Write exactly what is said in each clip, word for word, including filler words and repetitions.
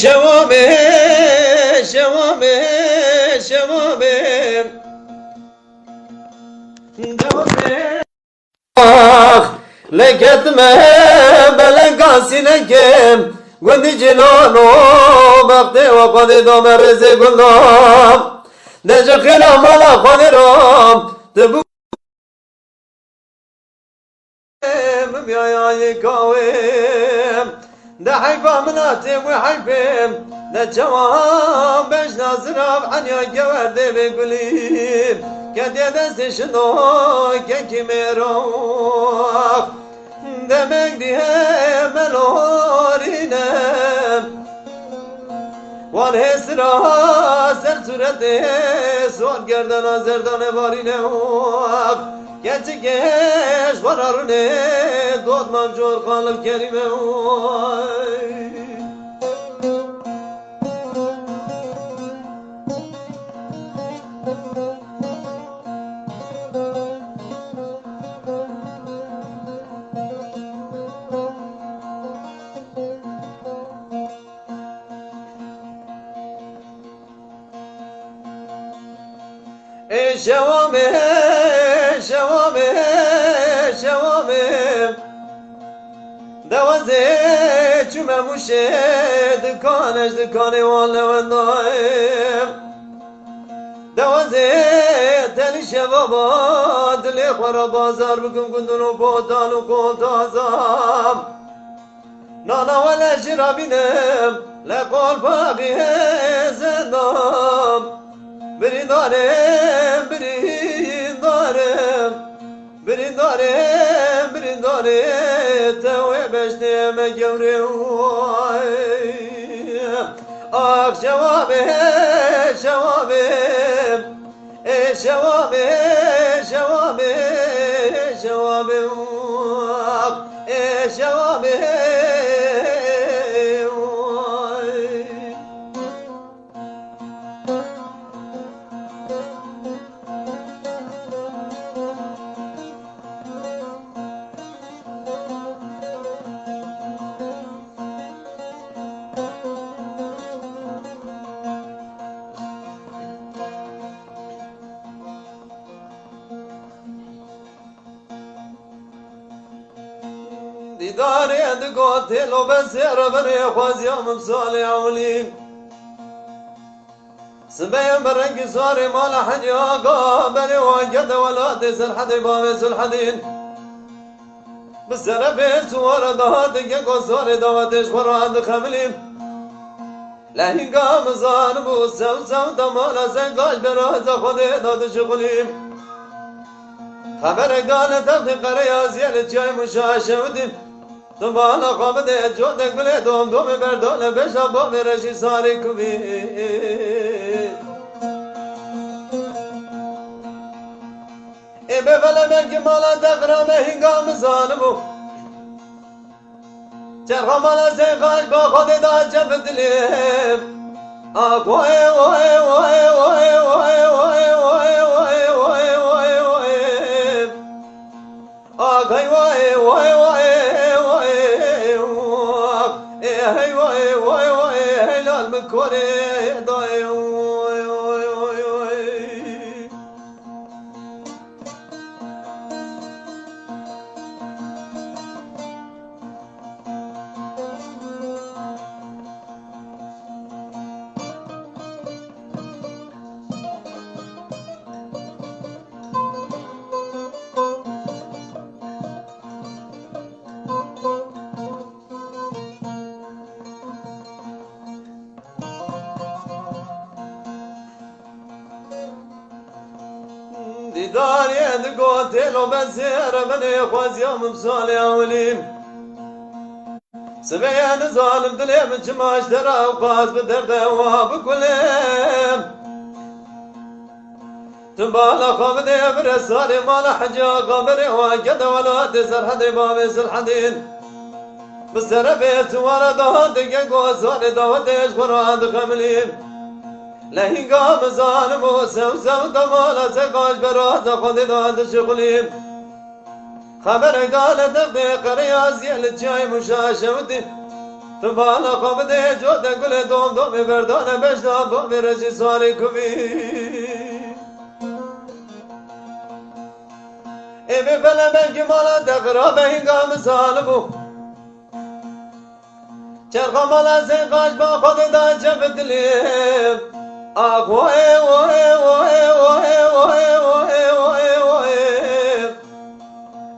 Şewabê, şewabê, şewabê. Dewabê. Ax, leketime belenga sînekê, gundî cilano, bextê we xwedê dame rêzê gundam. De ji xêla mala xwedê re, tu bû Min biyaya yê kawê. De heyfa min a tê wê heyfê. De çawa bejna zirav enya gewerdê vê gulî. Ke dê destê şino kekî mêro. Demek dî heme lorîne. Wan hêsira ser sûretê, sor gerdana zerdane varîne. Keçikê ji xwe re rûnê, dotman cor Xalil Kerîm e. Ê şewamê, şewamê, şewamê. Dewazê çûme Mûşê, dikan ez dikanê wan lewendayê. Dewazê tenî şevaba, dilê xwe re bazar bikim gundin û botan û kotazam. Nana wele jî rabînim, le qolpaxî hêzindam. Birîndarêm, birîndarêm, birîndarêm, birîndarê te wê beştê me gewrê. Ax şewabê, şewabê. Ê şewabê, şewabê, şewabê, ê şewabê. Dîdarê digot têlo be sêre binê xweziya min salê ewilî. Sibê bi rengî zarê mala Hecî Aga berê wan kete welatê Serhedê bavê Sulhedîn. Bi serefê suwara dahate keko zarê dawetê ji xwe re dixemilî. Lehînga min zanibû sew sew da mala Zengaj beraza Xwedê da dişixulî. Xeberek da li textê Qereyaziyê li çiyayê Mûşa şewitî. Tu bala xwe bidê cotek gulê domdomê berdane beşa bavê reşî sarê kuvî. Ê bê vele belkî mala te xirab e, hînga min zanibû. Çerxa mala Zengaj ba Xwedê da cem bi dilê. Ax, oy, oy, oy. Ax, hey, oy, oy, oy, oy. Ê, hey, oy, oy, oy, hey, lal min korê dayê, oy, oy, oy, oy. Dîdarê digot têlo be sêre binê xweziya min salê ewilî. Sibê nizanim dilê min çima ji te re ew qas bi derde wa bikule. Tu bala xwe bidê bire sarê mala Hecî Axa berê wan kete welatê Serhedê bavê Silhedîn. Bi serefê siwara dahate keko zarê dawetê ji xwe re dixemilî. Lehînga min zanibû sew sew da mala Zengaj beraza Xwedê da dişixulî. Xeberek da li textê Qereyaziyê li çiyayê Mûşa şewitî. Tu bala xwe bidê cotê gulê dom domê berdane beşda domê rejî sarê kuvî. Ê vê belebengî mala te xirabe hînga min salibû. Çerxa mala Seyqaş ba Xwedê da çev dilê. Ax woyê, woyê, woyê.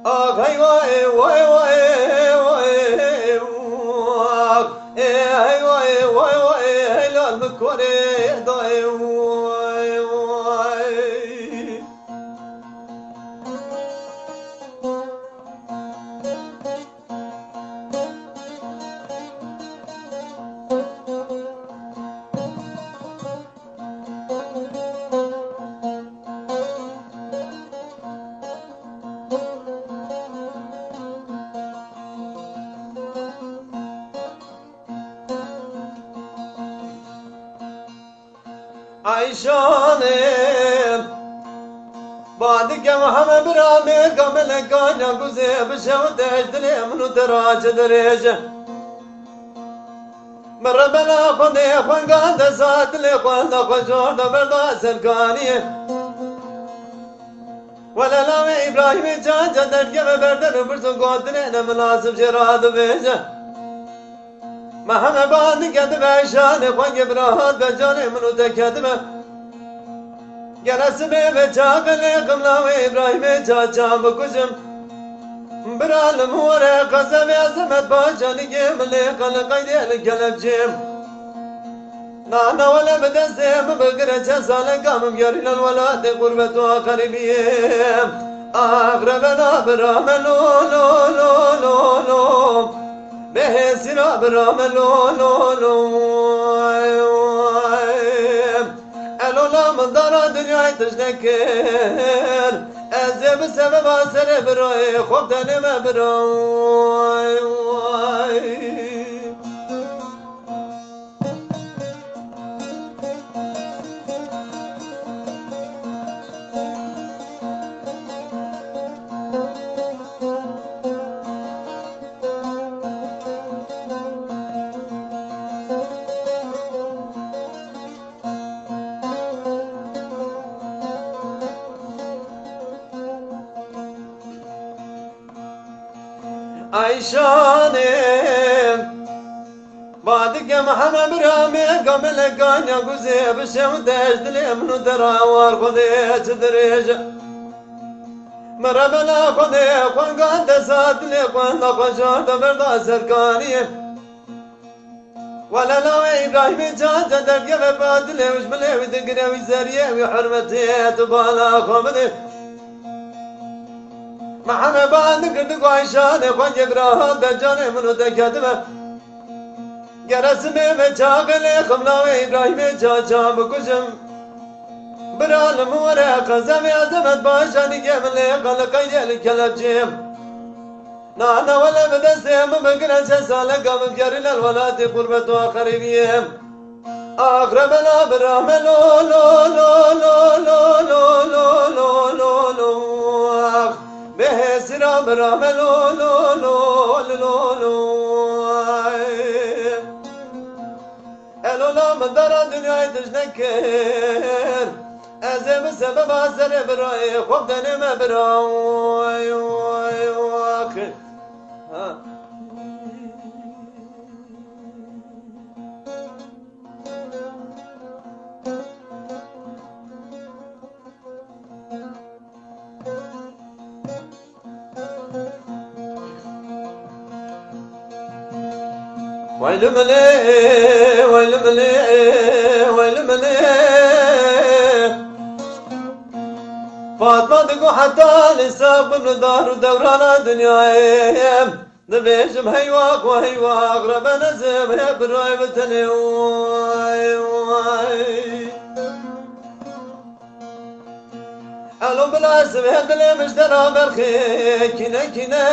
Ax hey woyê, woyê, woyê, woyê. Ax, ê, hey woyê, woyê, woyê. Hey lal min korê dayê, woyê, woyê. Ayşanê, ba dike heme bira mêka melekanya guzê bişewite ji dilê min û te ra çi dirêje. Min rebela Xwedê xwengan de sat dilê xwe da xwe jor da berda serkaniyê. Wele lawê Îbrahîmê can can derdiye ve berden û birz û gotinê ne min lazim jê ra dibêje. Me heme ba nike dibe şanê xwe ge bira hat be canê min û te ketibe. Gere sibê ve çaxê lê qimla wê Îbrahîmê ça ça bikujim. Bira li min were qezevê ezemet ba canî ge min lê qeleqeydê li kelepçê. Na, na wele bi destê min bigire çend saleka min bigerîne li welatê xurbet û xerîbiyê. Ax rebena bira me lo, lo, lo, lo, lo. Bê hêsî ra bira me lo, lo, lo. Ay, ay. Elo la min dara dinyayê tişt nekir. Ez ê bi sebeba serê birayê xwe tenê me bira. Ay, ay. Ayşanê. Ba dike me heme bira mêka melekanya guzê bişewite ji dilê min û te ra war Xwedê çi dirêje. Min rebela Xwedê xwengan de sat dilê xwe da xwe jor da berda serkaniyê. Wele lawê Îbrahîmê can can derdiye ve ba dilê wî ji milê wî digire wî zeriyê wî hurmetê tu bala xwe bidê. Me heme ba nikir di guayşanê xwe ge bira hat de canê min û te ketibe. Gere simê ve çaxê lê ximla wê Îbrahîmê ça ça bikujim. Bira li min were qezevê ezemet başanî ge min lê qeleqeydê li kelepçê. Na, na wele bi destê min bigire çend saleka min bigerîne li welatê xurbet û xerîbiyê. Ax rebela bira me lo, lo, lo. Ax bê hêsî ra bira me lo, lo, lo, lo, lo. Ay. Elo la min dara dinyayê tişt nekir. Ez ê bi sebeba serê birayê xwe tenê me bira. Oy, oy, oy. Ha. Weyli min ê, weyli min ê, weyli min ê. Fatma digo heta li ser qibr dar û dewrana dinyayê. Dibêjim heywax û heywax, rebe nezim hê birayê bi tenê. Way, way. Elo bila sibê dilê min ji te ra berxê kîne kîne.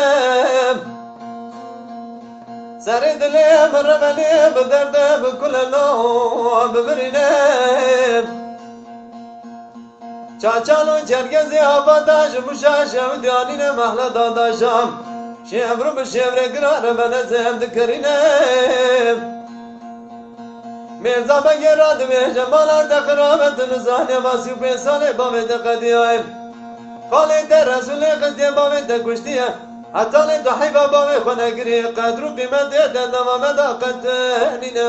Serê dilê min revelê bi derde bi kulelo bibirîne. Çaçan û Çerkezê Avada ji Mûşa şew diyanîne mehla dadaşan. Şevru bi şevre giran re melezem dikerîne. Mêrza Begê radibêje mala te xirabe, tu nizane vasî û pê salê bavê te qediyaye. Xalê te Resûlê xistiye, bavê te kuştiye. Heta lê tu heyva bavê xwe negirî, qedr û qîmetê te nava me da qet nîne.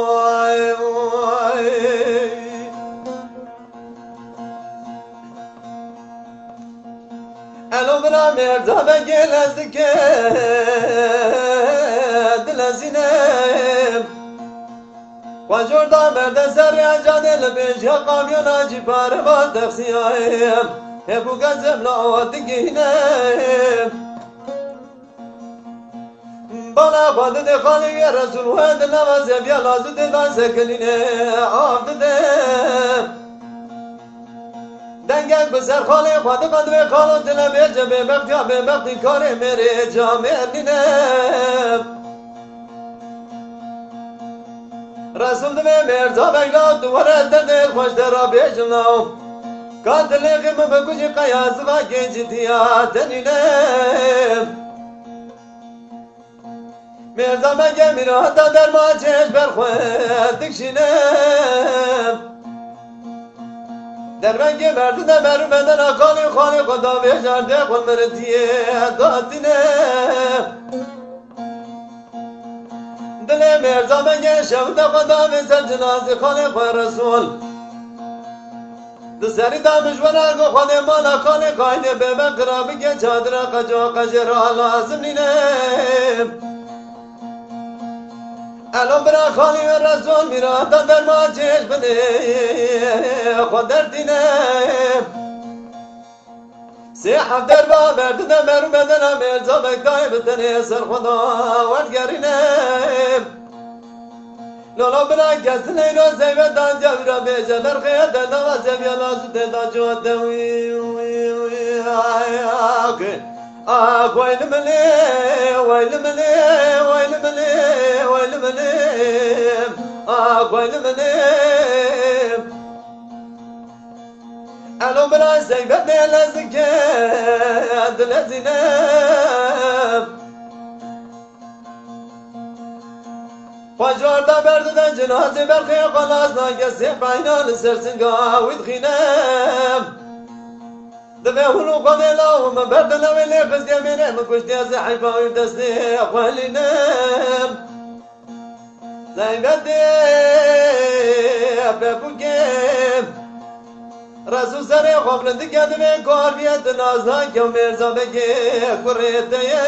Way, way. Elo bira Mêrza Begê lezike dilezîne. Xwe jor da merde serê ecanê, li pêşiya kamyona jî pare va texsiyayê. Hêbû gezem la awa digihîne. Bala xwe dide xalê wê Resûl, wê di nava zeviya lazû tê da sekinîne, av dide. Dengek bi ser xalê xwe diqedire, xalo tile bêje bêbextiya bêbextî karê mêrê camêr nîne. Resul divê Mêrza Beg la tu were te dêr xweş de rabêjin law. Ka dilê xî min bikujî qeya ziva gêncî tiya te nîne. Mêrza Begê mîra heta derma çêj ber xwe dikşîne. Dervengê merdin de meru bedena xalê xalê xwe da vêjardê xwe miritiyê datîne. Dilê Mêrza Begê şewite xwe da vê ser cinazê xalê xwe Resul. Di serî da mijwera go Xwedê mala xalê xaynê bêbe qira bike çadira qeca qejê ra lazim nîne. Elo bira xalî wê Resul mîra da derma çêj bidê xwe dertîne. Sê heft derba merdine meru bedena Mêrza Beg dayê bi tenê ser xwe da wergerîne. Lolo bira kes neyno zeyve dan diya bira bêje berxê de nava zeviya lazû tê da ciwa de wî, wî, wî, ay, ak. Ah, waylı mele, waylı mele, waylı mele, waylı mele. Ah, waylı mele. Elo bira zeybet ne lezike dilezine. Xwe ji arda berdide cinazê berxê xwe nas nake sê beyna li ser singa wî dixîne. Divê hûn û xwedê law min berdine wê lê xizgê mêrê min kuştiye zê heyfa wî destê xwe lîne. Zeybedê bebûkê Resul serê xwe bilindike divê kar biyê tu nazna ke Mêrza Begê kurê te ye.